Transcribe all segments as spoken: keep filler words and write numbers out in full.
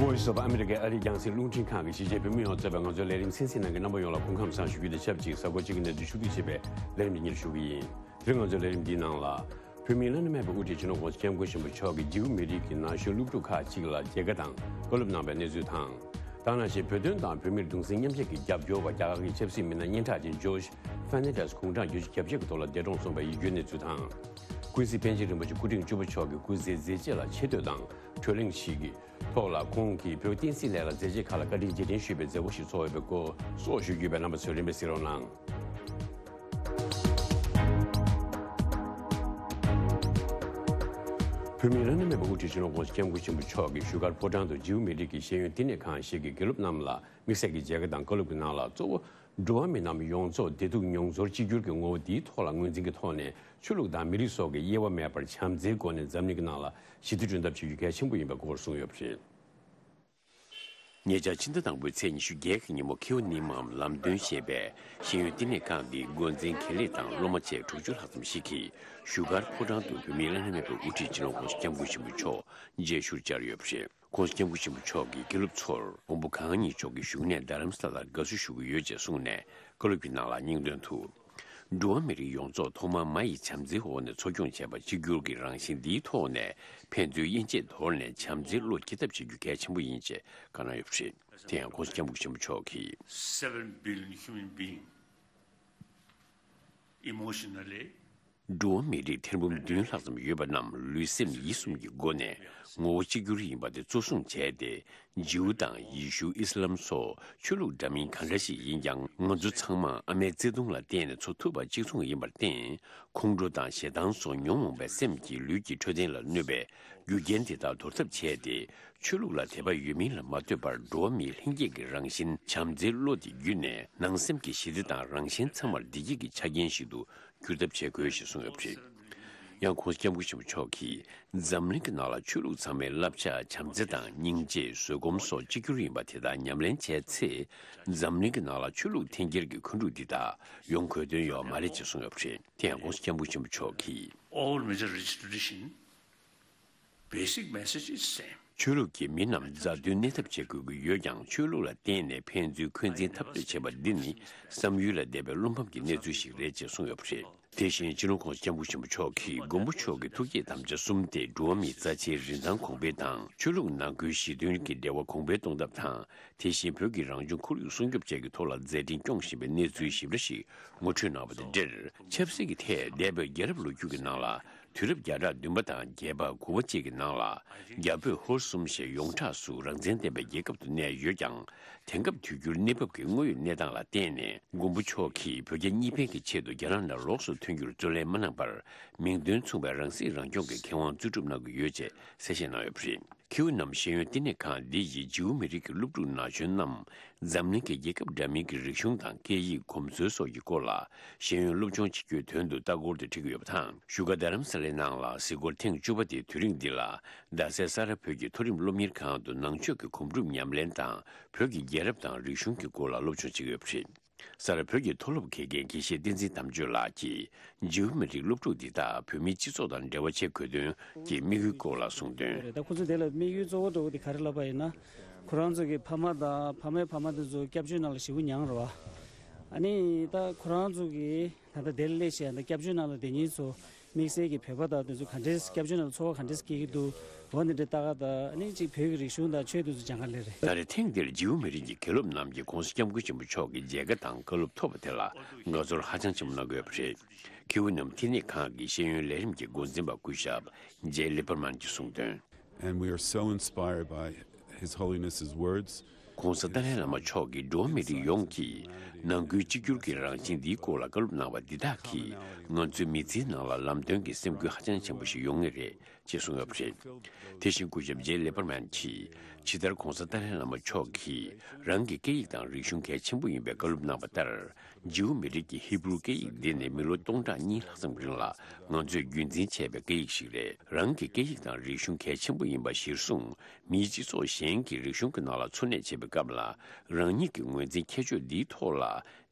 Voice of America ཨ་རིའི་རྒྱང་སྲིང་རླུང་འཕྲིན་ཁང་གི་གཞིས་བྱེས་བོད་མི་ཡོངས་གཙོས་པའི་ང་ཚོའི་ལས་རིམ་གསན་གཟིགས་གནང་མཁན་རྣམ་པ་ཡོངས་ལ་སྐུ་ཁམས་བཟང་ཞུ་རྒྱུ་དང་ཆབས་ཅིག་གཟའ་འཁོར་གཅིག་གི་གནས་ཚུལ་ཕྱོགས་བསྡུས་བྱས་པའི་ལས་རིམ་འདི་ཉིད་ཞུ་གི་ཡིན། དེ་རིང་ང་ཚོའི་ལས་རིམ་འདིའི་ནང་ལ། བོད་མིའི་བླ་ན་མེད་པའི་དབུ་ཁྲིད་སྤྱི་ནོར་༸གོང་ས་༸སྐྱབས་མགོན་ཆེན་པོ་མཆོག་གིས་ཇིའུ་མི་རིགས་ཀྱི་ན་གཞོན་སློབ་ཕྲུག་ཁག་ཅིག་ལ་མཇལ་ཁ་དང་བཀའ་སློབ་གནང་བའི་གནས་ཚུལ་དང་། དེ་ནང་བཞིན་བོད་དོན་དང་བོད་མིར་གདུང་སེམས་མཉམ་སྐྱེད་ཀྱི་རྒྱབ་སྐྱོར་བ་རྒྱ་གར་གྱི་ཆབ་སྲིད་མི་སྣ་སྙན་གྲགས་ཅན་ཇོརྗ་ཧྥར་ནན་ཌེས་དགུང་གྲངས་བརྒྱད་ཅུ་གྱ་བརྒྱད་ཀྱི་ཐོག་ལ་འདས་གྲོངས་སོང་བའི་ཡིད་སྐྱོའི་གནས་ཚུལ་དང་། ཀུན་གཟིགས་པཎ་ཆེན་རིན་པོ་ཆེ་སྐུ་ཕྲེང་བཅུ་པ་མཆོག་གིས་སྐུ་ཚེའི་མཛད་རྗེས་ལ་ཆེ་བསྟོད་དང་བགྲོ་གླེང་ཞིག་གི་ཐོག་ལ། ཁོང་གིས་བོད་བསྟན་སྲིད་ལས་ལ་མཛད་རྗེས་ཁག་ལ་བཀའ་དྲིན་རྗེས་དྲན་ཞུས་པའི་མཛད་སྒོ་ཞིག་ཚོགས་ཡོད་པའི་སྐོར་སོགས་ཞུ་རྒྱུ་ཡོད་པས། རྣམ་པ་ཚོས་རིམ་པས་གཟིགས་རོགས་གནང་། བོད་མིའི་བླ་ན་མེད་པའི་དབུ་ཁྲིད་སྤྱི་ནོར་༸གོང་ས་༸སྐྱབས་མགོན་ཆེན་པོ་མཆོག་གིས་བཞུགས་སྒར་ཕོ་བྲང་དུ་ཇིའུ་མི་རིགས་ཀྱི་ཤེས་ཡོན་བསྟི་གནས་ཁང་ཞིག་གི་དགེ་སློབ་རྣམས་ལ་དམིགས་བསལ་གྱི་མཇལ་ཁ་དང་བཀའ་སློབ་ཀྱི་ནང་ལ། གཙོ་བོ་འགྲོ་བ་མི་རྣམས་ཡོངས་རྫོགས་བདེ་སྡུག་མྱོང་ཚོར་གཅིག་གྱུར་གྱི་ངོ་བོ་འདིའི་ཐོག་ལ་ངོས་འཛིན་གྱི་ཐོག་ནས། ཆོས་ལུགས་དང་མི་རིགས་སོགས་ཀྱི་དབྱེ་བ་མེད་པར་བྱམས་བརྩེའི་སྒོ་ནས་འཛམ་གླིང་གི་ནང་ལ་ཞི་བདེ་བསྐྲུན་ཐབས་བྱེད་རྒྱུ་གལ་ཆེན་པོ་ཡིན་པའི་སྐོར་གསུངས་ཡོད་པ་རེད། ཉེ་ཆར་ཕྱི་ཟླ་དང་པོའི་ཚེས་ཉི་ཤུ་བརྒྱད་ཀྱི་ཉིན་མོ། ཁེའུ་ནི་མའམ་ལམ་སྟོན་ཞེས་པའི་ཤེས་ཡོན་བསྟི་གནས་ཁང་འདིའི་འགོ་འཛིན་དགེ་ལས་དང་སློབ་མ་བཅས་དྲུག་ཅུ་ལྷག་ཙམ་ཞིག་གིས་བཞུགས་སྒར་ཕོ་བྲང་དུ་བོད་མིའི་བླ་ན་མེད་པའི་དབུ་ཁྲིད་སྤྱི་ནོར་༸གོང་ས་༸སྐྱབས་མགོན་ཆེན་པོ་མཆོག་མཇལ་ཞུར་བཅར་ཡོད་པ་རེད། ༸གོང་ས་༸སྐྱབས་མགོན་ཆེན་པོ་མཆོག་གིས་དགེ་སློབ་ཚོར་མགོན་པོ་གང་ཉིད་མཆོག་གི་བཞུགས་གནས་རྡ་རམ་ས་ལར་དགའ་བསུ་ཞུ་གི་ཡོད་ཅེས་གསུངས་ནས། བཀའ་སློབ་ཀྱི་ནང་ལ་སྙིང་དོན་དུ། འགྲོ་བ་མི་རིགས་ཡོངས་རྫོགས་ཐོག་མར་མ་ཡི་བྱམས་བརྩེའི་འོག་ནས་འཚོ་སྐྱོང་བྱས་པ་གཅིག་གྱུར་གྱི་རང་བཞིན་འདིའི་ཐོག་ནས། ཕན་ཚུན་དབྱེ་འབྱེད་དོར་ནས་བྱམས་བརྩེའི་བློ་སྐྱེ་ཐབས་བྱེད་རྒྱུ་གལ་ཆེན་པོ་ཡིན་ཅེས་བཀའ་གནང་ཡོད་པ་རེད། དེ་ཡང་༸གོང་ས་༸སྐྱབས་མགོན་ཆེན་པོ་མཆོག་གིས། Seven billion human being emotionally འགྲོ་བ་མི་རིགས་ཐེར་འབུམ་བདུན་ལྷག་ཙམ་ཡོད་པ་རྣམས་ལུས་སེམས་ཡིད་གསུམ་གྱི་སྒོ་ནས་ངོ་བོ་གཅིག་གྱུར་ཡིན་པ་དེ་གཙོ་བཟུང་བྱས་ཏེ། ཇིའུ་དང་ཡེ་ཤུ། ཨི་སི་ལམ་སོགས་ཆོས་ལུགས་འདྲ་མིན་གང་འདྲ་ཞིག་ཡིན་ཀྱང་། ང་ཚོ་ཚང་མ་ཨ་མའི་བརྩེ་དུང་ལ་བརྟེན་ནས་འཚོ་ཐུབ་པ་གཅིག་མཚུངས་ཡིན་པར་བརྟེན། ཁོང་ཁྲོ་དང་ཞེ་སྡང་སོགས་ཉོན་མོངས་པའི་སེམས་ཀྱིས་ལུས་ཀྱི་འཕྲོད་བསྟེན་ལ་གནོད་པའི་རྒྱུ་རྐྱེན་དེ་དག་དོར་ཐབས་བྱས་ཏེ། ཆོས་ལུགས་ལ་དད་པ་ཡོད་མིན་ལ་མ་ལྟོས་པར། འགྲོ་བ་མིའི་ལྷན་སྐྱེས་ཀྱི་རང་བཞིན་བྱམས་བརྩེའི་བློ་དེ་བརྒྱུད་ནས། ནང་སེམས་ཀྱི་ཞི་བདེ་དང་རང་གཞན་ཚང་མར་བདེ་སྐྱིད་ཀྱི་ཆ་རྐྱེན་ཞིག་ཏུ་འགྱུར་ཐབས་བྱེད་དགོས་ཞེས་གསུངས་ཡོད་པ་རེད། ཡང་༸གོང་ས་༸སྐྱབས་མགོན་ཆེན་པོ་མཆོག་གིས། འཛམ་གླིང་གི་ནང་ལ་ཆོས་ལུགས་ཚང་མའི་བསླབ་བྱ་བྱམས་བརྩེ་དང་སྙིང་རྗེ། བཟོད་སྒོམ་སོགས་གཅིག་གྱུར་ཡིན་པ་དེ་དག་ཉམས་ལེན་བྱས་ཚེ། འཛམ་གླིང་གི་ནང་ལ་ཆོས་ལུགས་འཐེན་འཁྱེར་གྱི་འཁོན་འཁྲུག་འདི་དག་ཡོང་དགོས་དོན་ཡོད་མ་རེད་ཅེས་གསུངས་ཡོད་པ་རེད། དེ་ཡང་༸གོང་ས་༸སྐྱབས་མགོན་ཆེན་པོ་མཆོག་གིས། All major religious tradition basic message is same. ཆོས་ལུགས་ཀྱི་མི་རྣམས་མཛའ་མཐུན་གནས་ཐབས་བྱེད་དགོས་ཀྱི་ཡོད་ཀྱང་། ཆོས་ལུགས་ལ་བརྟེན་ནས་ཕན་ཚུན་འཁོན་འཛིན་འཐབ་རྩོད་བྱེད་པ་འདི་ནི་བསམ་ཡུལ་ལས་འདས་པའི་བློ་ཕམ་གྱི་གནས་ཚུལ་ཞིག་རེད་ཅེས་གསུངས་ཡོད་པ་རེད། དེ་བཞིན་སྤྱི་ནོར་༸གོང་ས་༸སྐྱབས་མགོན་ཆེན་པོ་མཆོག་གིས་མགོན་པོ་མཆོག་གི་ཐུགས་བསྐྱེད་དམ་བཅའ་གསུམ་སྟེ། འགྲོ་བ་མིའི་རྩ་ཆེའི་རིན་ཐང་གོང་འཕེལ་དང་། ཆོས་ལུགས་ནང་ཁུལ་ཞི་མཐུན་གྱི་འབྲེལ་བ་གོང་འཕེལ་གཏོང་ཐབས་དང་། དེ་བཞིན་བོད་ཀྱི་རང་བྱུང་ཁོར་ཡུག་སྲུང་སྐྱོབ་བཅས་ཀྱི་ཐོག་ལ་མཛད་འཕྲིན་སྐྱོང་བཞིན་པའི་གནས་ཚུལ་ཞིབ་ཕྲ་ཞིག་ངོ་སྤྲོད་གནང་བ་དང་འབྲེལ། ཆབ་སྲིད་ཀྱི་ཐད་འདས་པའི་རྒྱལ་རབས་ལོ་རྒྱུས་ཀྱི་ནང་ལ། དུས་རབས་བརྒྱ་ཕྲག་བདུན་པ་དང་བརྒྱད་པ། དགུ་པ་བཅས་ཀྱི་ནང་ལ། རྒྱ་བོད་ཧོར་གསུམ་ཞེས་ཡོངས་གྲགས་སུ་རང་བཙན་ལྡན་པའི་རྒྱལ་ཁབ་ཏུ་གནས་ཡོད་ཀྱང་། དེང་སྐབས་དུས་འགྱུར་གནས་བབ་ཀྱི་དངོས་ཡོད་གནས་སྟངས་ལ་བརྟེན་ནས། མགོན་པོ་མཆོག་གིས་བོད་རྒྱ་གཉིས་ཕན་གྱི་ཆེད་དུ་རྒྱ་ནག་ནང་ལོགས་སུ་ཐོན་རྒྱུར་བརྩོན་ལེན་མ་གནང་བར། མིང་དོན་མཚུངས་པའི་རང་སྲིད་རང་སྐྱོང་གི་ཁེ་དབང་རྩོད་སྒྲུབ་གནང་གི་ཡོད་ཅེས་གསལ་བཤད་གནང་ཡོད་པ་རེད། ཁེའུ་ནམ་ཤེས་ཡོན་བསྟི་གནས་ཁང་འདི་ཡིས་ཇིའུ་མི་རིགས་ཀྱི་སློབ་ཕྲུག་ན་གཞོན་རྣམས། འཛམ་གླིང་གི་རྒྱལ་ཁབ་འདྲ་མིན་གྱི་རིག་གཞུང་དང་སྐད་ཡིག། གོམས་སྲོལ་སོགས་ཀྱི་སྐོར་ལ་ཤེས་ཡོན་སློབ་སྦྱོང་བྱེད་རྒྱུའི་དོན་དུ་ལྟ་སྐོར་དུ་ཁྲིད་ཀྱི་ཡོད་པ་དང་། བཞུགས་སྒར་རྡ་རམ་ས་ལའི་ནང་ལ་གཟིགས་སྐོར་ཐེངས་བཅུ་པ་དེ་དུས་རིང་འདི་ལ། རྡ་སའི་ས་རཱ་བོད་ཀྱི་མཐོ་རིམ་སློབ་གཉེར་ཁང་དུ་ནང་ཆོས་ཀྱི་སྒོམ་སྒྲུབ་ཉམས་ལེན་དང་། བོད་ཀྱི་རྒྱལ་རབས་དང་རིག་གཞུང་གི་སྐོར་ལ་སློབ་སྦྱོང་བྱེད་ཀྱི་ཡོད་པ་རེད། ས་རཱ་བོད་ཀྱི་མཐོ་སློབ་དགེ་རྒན་དགེ་བཤེས་བསྟན་འཛིན་དམ་ཆོས་ལགས་ཀྱིས། ཇིའུ་མི་རིགས་སློབ་ཕྲུག་འདི་དག་བོད་མིའི་སྤྱི་ཚོགས་དང་འབྲེལ་བ་བྱེད་དགོས་དོན་གྱི་དམིགས་ཡུལ་སྐོར་ལ་གསུངས་དོན། ད་ཁོ་ཚོ་དེ་ལ་དམིགས་ཡུལ་གཙོ་བོ་འདྲ་བོ་དེ་ག་རེ་ལབ་པ་ཡིན་ན། ཁོ་རང་ཚོ་གི་ཕ་མ་དང་ཕ་མའི་ཕ་མ་དེ་ཚོ་སྐྱབས་བཅོལ་ནང་ལ་ཞེ་པོ་མྱངས་རེད་བ། ཨ་ནི་ད་ཁོ་རང་ཚོ་གི་ད་ལྟ་དེ་ལ་སླེབས་བྱས་ད་སྐྱབས་བཅོལ་ནང་ལ་བསྡད་མཁན་ཚོ་དམིགས་བསལ་གྱི་བོད་པ་དང་དེ་ཚོ་ག་འདྲས་སྐྱབས་བཅོལ་ནང་ལ་འཚོ་བ་ག་འདྲས་སྐྱེལ་གྱི་འདུག་འོ་འདི་འདྲ་ལྟ་ག་ད་ཨ་ནི་གཅིག་བོད་ཀྱི་རིག་གཞུང་དང་ཆོས་དེ་ཚོ་སྦྱང་ག་སླེབས་རེད། ད་རེས་ཐེངས་འདིར་ཇིའུ་མི་རིགས་ཀྱི་དགེ་སློབ་རྣམས་ཀྱིས་༸གོང་ས་༸སྐྱབས་མགོན་ཆེན་པོ་མཆོག་གི་མཇལ་ཁ་དང་བཀའ་སློབ་ཐོབ་པ་དེ་ལ་དགའ་ཚོར་ཧ་ཅང་ཆེན་པོ་གནང་གི་ཡོད་པ་རེད། ཁེའུ་ནམ་བསྟི་གནས་ཁང་གི་ཤེས་ཡོན་ལས་རིམ་གྱི་འགོ་འཛིན་པ་སྐུ་ཞབས་ཇེ་ལི་པར་མན་གྱིས་གསུངས་དོན། And we are so inspired by His Holiness's words. ༸གོང་ས་ཏཱ་ལའི་བླ་མ་མཆོག་གིས་འགྲོ་བ་མི་རིགས་ཡོངས་ཀྱིས་ནང་ཁུལ་གཅིག་གྱུར་གྱི་རང་བཞིན་འདིའི་སྐོར་ལ་བཀའ་སློབ་གནང་བ་འདི་དག་གིས་ང་ཚོའི་མི་ཚེའི་ནང་ལ་ལམ་སྟོན་གྱི་སེམས་འགུལ་ཧ་ཅང་ཆེན་པོ་ཞིག་ཡོང་ངེས་རེད། ཅེས་གསུངས་ཡོད་པ་རེད། དེ་བཞིན་སྐུ་ཞབས་ཇེ་ལེ་པར་མན་གྱིས། ཇི་ལྟར་༸གོང་ས་ཏཱ་ལའི་བླ་མ་མཆོག་གིས་རང་གི་སྐད་ཡིག་དང་རིག་གཞུང་གལ་ཆེན་པོ་ཡིན་པའི་བཀའ་སློབ་གནང་བ་ལྟར། ཇིའུ་མི་རིགས་ཀྱི་ཧི་བུ་རུ་སྐད་ཡིག་འདི་ནི་མི་ལོ་སྟོང་ཕྲག་གཉིས་ལྷག་ཙམ་རིང་ལ་ང་ཚོས་རྒྱུན་འཛིན་བྱས་པའི་སྐད་ཡིག་ཞིག་རེད། རང་གི་སྐད་ཡིག་དང་རིག་གཞུང་གལ་ཆེན་པོ་ཡིན་པ་གཞིར་བཟུང་། མིའི་སྤྱི་ཚོགས་གཞན་གྱི་རིག་གཞུང་གི་ནང་ལ་འཚོ་གནས་བྱེད་པའི་སྐབས་ལ། རང་ཉིད་ཀྱི་ངོས་འཛིན་ཁྱད་ཆོས་འདིའི་ཐོག་ལ་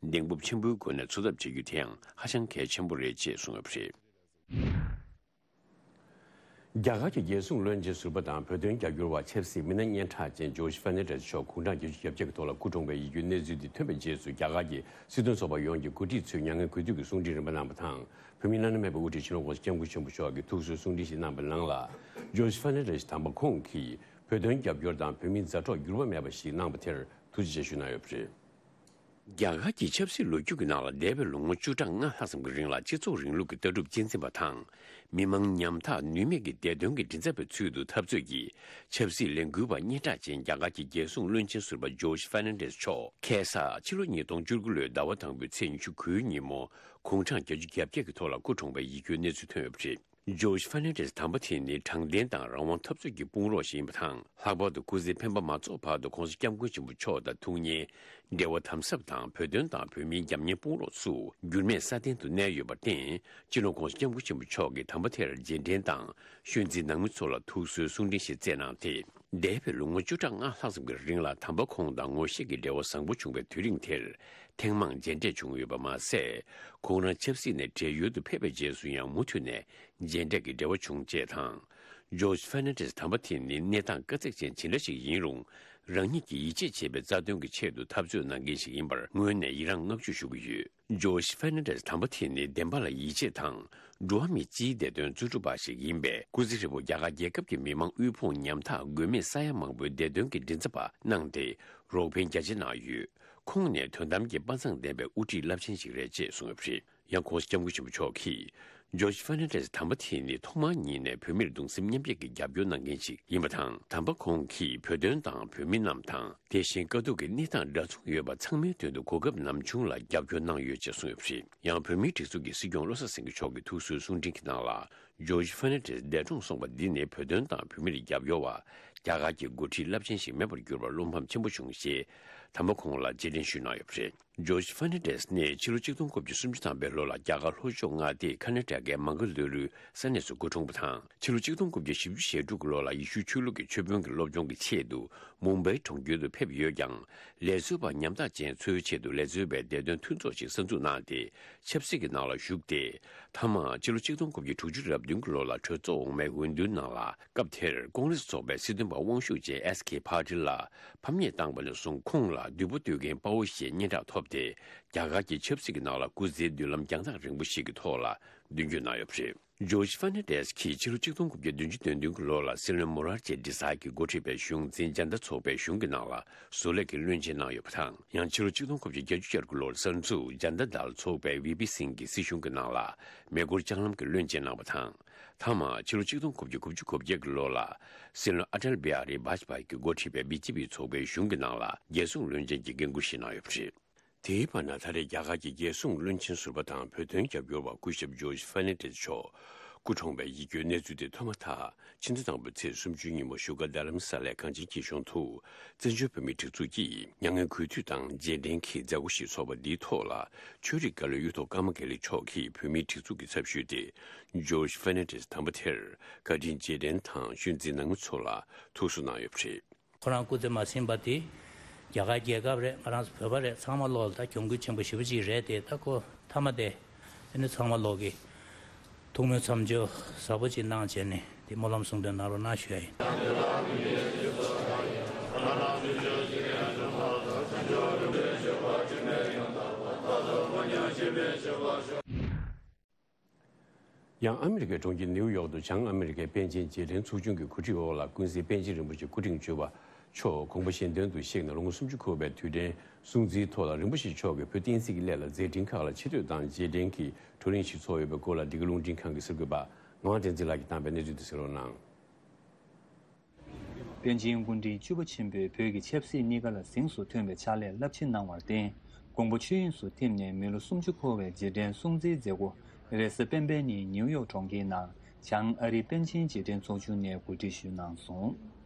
གདེང་སྤོབས་ཆེན་པོའི་སྒོ་ནས་འཚོ་ཐབས་བྱེད་རྒྱུ་དེ་ཡང་ཧ་ཅང་གལ་ཆེན་པོ་རེད་ཅེས་གསུངས་ཡོད་པ་རེད། རྒྱ་གར་གྱི་རྒྱལ་སྲུང་བློན་ཆེན་ཟུར་པ་དང་བོད་དོན་རྒྱབ་སྐྱོར་བ་ཆབ་སྲིད་མི་སྣ་སྙན་གྲགས་ཅན་ཇོརྗ་ཧྥེར་ནན་ཌེ་སི་མཆོག་དགུང་གྲངས་བརྒྱད་ཅུ་གྱ་བརྒྱད་ཀྱི་ཐོག་ལ་སྐུ་གྲོངས་པའི་ཡིད་སྐྱོའི་གནས་ཚུལ་འདི་ཐོན་པའི་རྗེས་སུ། རྒྱ་གར་གྱི་སྲིད་དོན་ཚོགས་པ་ཡོངས་ཀྱི་འགོ་ཁྲིད་ཚོས་མྱ་ངན་གུས་འདུད་ཀྱི་གསུང་འཕྲིན་རིམ་པ་གནང་བ་དང་། བོད་མིའི་བླ་ན་མེད་པའི་དབུ་ཁྲིད་སྤྱི་ནོར་༸གོང་ས་༸སྐྱབས་མགོན་ཆེན་པོ་མཆོག་གིས་ཐུགས་གསོའི་གསུང་འཕྲིན་ཞིག་གནང་པའི་ནང་ལ། ཇོརྗ་ཧྥེར་ནན་ཌེ་སི་དམ་པ་ཁོང་གིས་བོད་དོན་རྒྱབ་སྐྱོར་དང་བོད་མིའི་མཛའ་གྲོགས་འགྱུར་བ་མེད་པ་ཞིག་གནང་བ་དེར་ཐུགས་རྗེ་ཆེ་ཞུ་གནང་ཡོད་པ་རེད། རྒྱ་གར་གྱི་ཆབ་སྲིད་ལོ་རྒྱུས་ཀྱི་ནང་ལ་འདས་པའི་ལོ་ངོ་བཅུ་ཕྲག་ལྔ་ལྷག་ཙམ་གྱི་རིང་ལ་སྤྱི་ཚོགས་རིང་ལུགས་ཀྱི་ལྟ་གྲུབ་གཅེས་འཛིན་པ་དང་། མི་མང་ཉམ་ཐག་ནུས་མེད་ཀྱི་བདེ་དོན་གྱི་མགྲིན་ཚབ་པའི་ཚུལ་དུ་འཐབ་རྩོད་ཀྱི་ཆབ་སྲིད་ལས་འགུལ་བ་སྙན་གྲགས་ཅན་རྒྱ་གར་གྱི་རྒྱལ་སྲུང་བློན་ཆེན་ཟུར་པ་ཇོརྗ་ཧྥེར་ནན་ཌེ་སི་མཆོག་ཁ་སང་ཕྱི་ལོ་ཉིས་སྟོང་བཅུ་དགུ་ལོའི་ཟླ་བ་དང་པོའི་ཚེས་ཉི་ཤུ་དགུའི་ཉིན་མོ་དགུང་གྲངས་བརྒྱད་ཅུ་གྱ་བརྒྱད་ཀྱི་ཐོག་ལ་སྐུ་གྲོངས་པའི་ཡིད་སྐྱོའི་གནས་ཚུལ་ཐོན་ཡོད་པ་རེད། ཇོརྗ་ཧྥེར་ནན་ཌེ་སི་དམ་པ་དེ་ནི་དྲང་བདེན་དང་རང་དབང་འཐབ་རྩོད་ཀྱི་དཔུང་རོགས་ཤིག་ཡིན་པ་དང་། ལྷག་པར་དུ་སྐུ་ཚེ་འཕེན་པ་མ་རྫོགས་བར་དུ་༸གོང་ས་༸སྐྱབས་མགོན་ཆེན་པོ་མཆོག་དང་ཐུགས་མཉེས། འབྲེལ་བ་དམ་ཟབ་དང་། བོད་དོན་དང་བོད་མིའི་རྒྱབ་གཉེར་དཔུང་རོགས་སུ་འགྱུར་མེད་སྲ་བརྟན་དུ་གནས་ཡོད་པར་བརྟེན། སྤྱི་ནོར་༸གོང་ས་༸སྐྱབས་མགོན་ཆེན་པོ་མཆོག་གིས་དམ་པ་དེར་རྗེས་དྲན་དང་ཤོད་འཛིན་ནང་མི་ཚོ་ལ་ཐུགས་གསོའི་གསུང་འཕྲིན་ཞིག་བསྩལ་གནང་སྟེ། འདས་པའི་ལོ་ངོ་བཅུ་ཕྲག་ལྔ་ལྷག་ཙམ་གྱི་རིང་ལ་དམ་པ་ཁོང་དང་ངོ་ཤེས་ཀྱི་འབྲེལ་བ་བཟང་པོ་བྱུང་བའི་དུས་རིང་དེར། ཐེངས་མང་མཇལ་འཕྲད་བྱུང་ཡོད་པ་མ་ཟད། ཁོང་རང་ཆབ་སྲིད་ནས་བགྲེས་ཡོལ་དུ་ཕེབས་པའི་རྗེས་སུ་ཡང་མུ་མཐུད་ནས་མཇལ་འཕྲད་ཀྱི་འབྲེལ་བ་བྱུང་ཅེས་དང་། ཇོརྗ་ཧྥེར་ནན་ཌེ་སི་དམ་པ་དེ་ནི་གནས་སྟངས་དཀའ་ཚེགས་ཅན་ཇི་འདྲ་ཞིག་ཡིན་རུང་། རང་ཉིད་ཀྱིས་ཡིད་ཆེས་བྱེད་པའི་རྩ་དོན་གྱི་ཆེད་དུ་འཐབ་རྩོད་གནང་མཁན་ཞིག་ཡིན་པར་ངོས་ནས་ཡི་རངས་བསྔགས་བརྗོད་ཞུ་གི་ཡོད། ཇོརྗ་ཧྥེར་ནན་ཌེ་སི་དམ་པ་དེ་ནི་བདེན་པ་ལ་ཡིད་ཆེས་དང་། འགྲོ་བ་མིའི་སྤྱིའི་བདེ་དོན་རྩོད་སྒྲུབ་པ་ཞིག་ཡིན་པས། སྐུ་ཚེ་ཧྲིལ་པོ་རྒྱ་གར་རྒྱལ་ཁབ་ཀྱི་མི་མང་དབུལ་ཕོངས་ཉམ་ཐག་མགོན་མེད་ས་ཡ་མང་པོའི་བདེ་དོན་གྱི་མགྲིན་ཚབ་པ་གནང་སྟེ། རོགས་ཕན་རྒྱ་ཆེ་གནང་ཡོད། ཁོང་ནི་དོན་དམ་གྱི་དཔའ་མཛངས་ལྡན་པའི་དབུ་ཁྲིད་རླབས་ཆེན་ཞིག་རེད་ཅེས་གསུངས་ཡོད་པ་རེད། ཡང་༸གོང་ས་༸སྐྱབས་མགོན་ཆེན་པོ་མཆོག་གིས། ཇོརྗ་ཧྥེར་ནན་ཌེ་སི་དམ་པ་དེ་ནི་ཐོག་མར་ཉིད་ནས་བོད་མིར་གདུང་སེམས་མཉམ་སྐྱེད་ཀྱི་རྒྱབ་སྐྱོར་གནང་མཁན་ཞིག་ཡིན་པ་དང་། དམ་པ་ཁོང་གིས་བོད་དོན་དང་བོད་མི་རྣམས་དང་། དེ་བཞིན་དཀའ་སྡུག་གི་གནས་སྟངས་འདྲ་མཚུངས་ཡོད་པ་ཚང་མའི་དོན་དུ་གོ་སྐབས་ནམ་བྱུང་ལ་རྒྱབ་སྐྱོར་གནང་ཡོད་ཅེས་གསུངས་ཡོད་པ་རེད། ཡང་བོད་མིའི་སྒྲིག་འཛུགས་ཀྱི་སྲིད་སྐྱོང་བློ་བཟང་སེང་གེ་མཆོག་གིས་ཐུགས་གསོའི་གསུང་འཕྲིན་གྱི་ནང་ལ། ཇོརྗ་ཧྥེར་ནན་ཌེ་སི་འདས་གྲོངས་སོང་བ་འདི་ནི་བོད་དོན་དང་བོད་མིར་རྒྱབ་སྐྱོར་བ་རྒྱ་གར་གྱི་འགོ་ཁྲིད་རླབས་ཆེན་ཞིག་མེད་པར་གྱུར་པར་བློ་ཕམ་ཆེན་པོ་བྱུང་ཞེས་དམ་པ་ཁོང་ལ་རྗེས་དྲན་ཞུས་གནང་ཡོད་པ་རེད། ཇོརྗ་ཧྥེར་ནན་ཌེ་སི་ནི་ཕྱི་ལོ་ཆིག་སྟོང་དགུ་བརྒྱ་སུམ་ཅུ་ཐམ་པའི་ལོ་ལ་རྒྱ་གར་ལྷོ་ཕྱོགས་མངའ་སྡེ་ཁ་ན་ཊ་ཀའི་མང་ག་ལུ་རུའི་ས་གནས་སུ་སྐུ་འཁྲུངས་པ་དང་། ཕྱི་ལོ་ཆིག་སྟོང་དགུ་བརྒྱ་བཞི་བཅུ་ཞེ་དྲུག་གི་ལོ་ལ་ཡེ་ཤུའི་ཆོས་ལུགས་ཀྱི་ཆོས་དཔོན་གྱི་སློབ་སྦྱོང་གི་ཆེད་དུ་མུམ་བྷའི་གྲོང་ཁྱེར་དུ་ཕེབས་ཡོད་ཀྱང་། ལས་བཟོ་པ་ཉམ་ཐག་ཅན་ཚོའི་ཆེད་དུ་ལས་བཟོ་བའི་བདེ་དོན་མཐུན་ཚོགས་ཤིག་གསར་འཛུགས་གནང་སྟེ། ཆབ་སྲིད་ཀྱི་ནང་ལ་ཞུགས་ཏེ། མཐའ་མ་ཕྱི་ལོ་ཆིག་སྟོང་དགུ་བརྒྱ་དྲུག་ཅུ་རེ་བདུན་གྱི་ལོ་ལ་གྲོས་ཚོགས་འོག་མའི་འོས་བསྡུའི་ནང་ལ། སྐབས་དེར་ཀོང་རེས་ཚོགས་པའི་སྲིད་དོན་པ་དབང་ཤུགས་ཅན་ཨེས་ཀེ་པ་ཊིལ་ལ་ཕམ་ཉེས་བཏང་བ་ནས་བཟུང་ཁོང་ལ་བདུད་པོ་གཏོད་མཁན་དཔའ་བོ་ཞེས་སྙན་གྲགས་ཐོབ་སྟེ། རྒྱ་གར་གྱི་ཆབ་སྲིད་ཀྱི་ནང་ལ་སྐུ་ཚེའི་མདུན་ལམ་རྒྱང་ཐག་རིང་པོ་ཞིག་གི་ཐོག་ལ་མདུན་སྐྱོད་གནང་ཡོད་པ་རེད། ཇོརྗ་ཧྥེར་ནན་ཌེ་སི་གིས་ཕྱི་ལོ་ཆིག་སྟོང་དགུ་བརྒྱ་བདུན་ཅུ་དོན་བདུན་གྱི་ལོ་ལ་སྲིད་བློན་མོ་རར་ཇི་ཌེ་ས་ཡི་གི་འགོ་ཁྲིད་པའི་གཞུང་འཛིན་ཇན་ཏ་ཚོགས་པའི་གཞུང་གི་ནང་ལ་བཟོ་ལས་ཀྱི་བློན་ཆེན་གནང་ཡོད་པ་དང་། ཡང་ཕྱི་ལོ་ཆིག་སྟོང་དགུ་བརྒྱ་བརྒྱད་ཅུ་གྱ་དགུ་ལོར་གསར་འཛུགས་ཇན་ཏ་དལ་ཚོགས་པའི་ཝི་པི་སིང་གི་སྲིད་གཞུང་གི་ནང་ལ་མེ་འཁོར་ལྕགས་ལམ་གྱི་བློན་ཆེན་གནང་བ་དང་། མཐའ་མ་ཕྱི་ལོ་ཆིག་སྟོང་དགུ་བརྒྱ་དགུ་བཅུ་གོ་བརྒྱད་ཀྱི་ལོ་ལ་སྲིད་བློན་ཨ་ཏལ་བི་ཧ་རི་བཱཇ་པཱ་ཡི་གིས་འགོ་ཁྲིད་པའི་བི་ཇེ་པི་ཚོགས་པའི་གཞུང་གི་ནང་ལ་རྒྱལ་སྲུང་བློན་ཆེན་གྱི་འགན་འཁུར་བཞེས་གནང་ཡོད་པ་རེད། དེའི་བར་ན། ད་རེས་རྒྱ་གར་གྱི་རྒྱལ་སྲུང་བློན་ཆེན་ཟུར་པ་དང་བོད་དོན་རྒྱབ་སྐྱོར་བ་སྐུ་ཞབས་ཇོརྗ་ཧྥེར་ནན་ཌེ་སི་མཆོག་སྐུ་གྲོངས་པའི་ཡིད་སྐྱོའི་གནས་ཚུལ་དེ་ཐོན་མ་ཐག་ཕྱི་ཟླ་དང་པོའི་ཚེས་སུམ་ཅུའི་ཉིན་མོ་བཞུགས་སྒར་རྡ་རམ་ས་ལའི་གངས་ཅན་སྐྱིད་གཤོངས་དུ། བཙན་བྱོལ་བོད་མིའི་སྒྲིག་འཛུགས་ཀྱིས་མྱ་ངན་གུས་འདུད་དང་རྗེས་དྲན་གྱི་མཛད་སྒོ་ཞིག་ཚོགས་པ་འདིའི་ཐོག་ལ། ཆོས་རིག་བཀའ་བློན་གཡུ་ཐོག་ཀརྨ་དགེ་ལེགས་མཆོག་གིས་བོད་མིའི་སྒྲིག་འཛུགས་ཀྱི་ཚབ་ཞུས་ཏེ། ཇོརྗ་ཧྥེར་ནན་ཌེ་སི་དམ་པ་དེར་བཀའ་དྲིན་རྗེས་དྲན་དང་ཤོད་འཛིན་ནང་མི་ཚོ་ལ་ཐུགས་གསོ་གནང་ཡོད་པ་རེད། ཁོ་རང་སྐུ་ཚེ་མ་ཟིན་པ་དེ། རྒྱ་གར་རྒྱལ་ཁབ་རེད། ང་རང་ཚོ་བོད་པ་རེད། ཚང་མ་ལོག་ལ་ད་གྱོང་གུད་ཆེན་པོ་ཞེ་པོ་ཅིག་རེད་དེ། ད་ཁོ་མཐའ་མ་དེ། ཨ་ནི་ཚང་མ་ལོག་གིས་ཐུགས་སྨོན་མཚམས་སྦྱོར་ཟབ་པོ་ཅིག་གནང་བྱས་ནས་དེ་སྨོན་ལམ་གསུང་འདོན་གནང་རོགས་གནང་ཞུ་ཡ་ཡིན། ཡང་ཨ་མི་རི་ཀའི་གྲོང་ཁྱེར་ནེའུ་ཡོག་ཏུ་བྱང་ཨ་མི་རི་ཀའི་པཎ་ཆེན་རྗེས་དྲན་ཚོགས་ཆུང་གི་གོ་སྒྲིག་འོག་ལ། ཀུན་གཟིགས་པཎ་ཆེན་རིན་པོ་ཆེ་སྐུ་ཕྲེང་བཅུ་པ་མཆོག་དགོངས་པ་གཞན་དོན་དུ་གཤེགས་ནས་ལོ་ངོ་སུམ་ཅུ་འཁོར་བའི་དུས་དྲན་སྲུང་བརྩིའི་ཐོག་ལ། རིན་པོ་ཆེ་མཆོག་གིས་བོད་བསྟན་སྲིད་ཀྱི་སླད་ལ་མཛད་འཕྲིན་ཁག་ལ་ཆེ་བསྟོད་དང་རྗེས་དྲན་གྱི་བགྲོ་གླེང་ཞིག་ཚོགས་ཡོད་པའི་སྐོར་ལ། འདི་ག་རླུང་འཕྲིན་ཁང་གི་གསར་འགོད་པ་ངག་དབང་བསྟན་འཛིན་ལགས་ཀྱིས་བཏང་པའི་གནས་ཚུལ་དེ་གསན་རོགས་གནང་། པཎ་ཆེན་སྐུ་ཕྲེང་བཅུ་པ་ཆེན་པོས་བོད་ཀྱི་ཆབ་སྲིད་གཉིས་ཀ་ལ་གཟེངས་སུ་ཐོན་པའི་ཕྱག་ལས་རླབས་ཆེན་གནང་བར་བརྟེན། དགོངས་པ་ཆོས་དབྱིངས་སུ་ཐིམ་ནས་མི་ལོ་སུམ་ཅུ་འཁོར་བའི་རྗེས་དྲན་སྲུང་བརྩིའི་མཛད་སྒོ་རེས་གཟའ་སྤེན་པའི་ཉིན་ནིའུ་ཡོག་གྲོང་ཁྱེར་ནང་བྱང་ཨ་རིའི་པཎ་ཆེན་རྗེས་དྲན་ཚོགས་ཆུང་ནས་གོ་སྒྲིག་ཞུས་གནང་སོང་།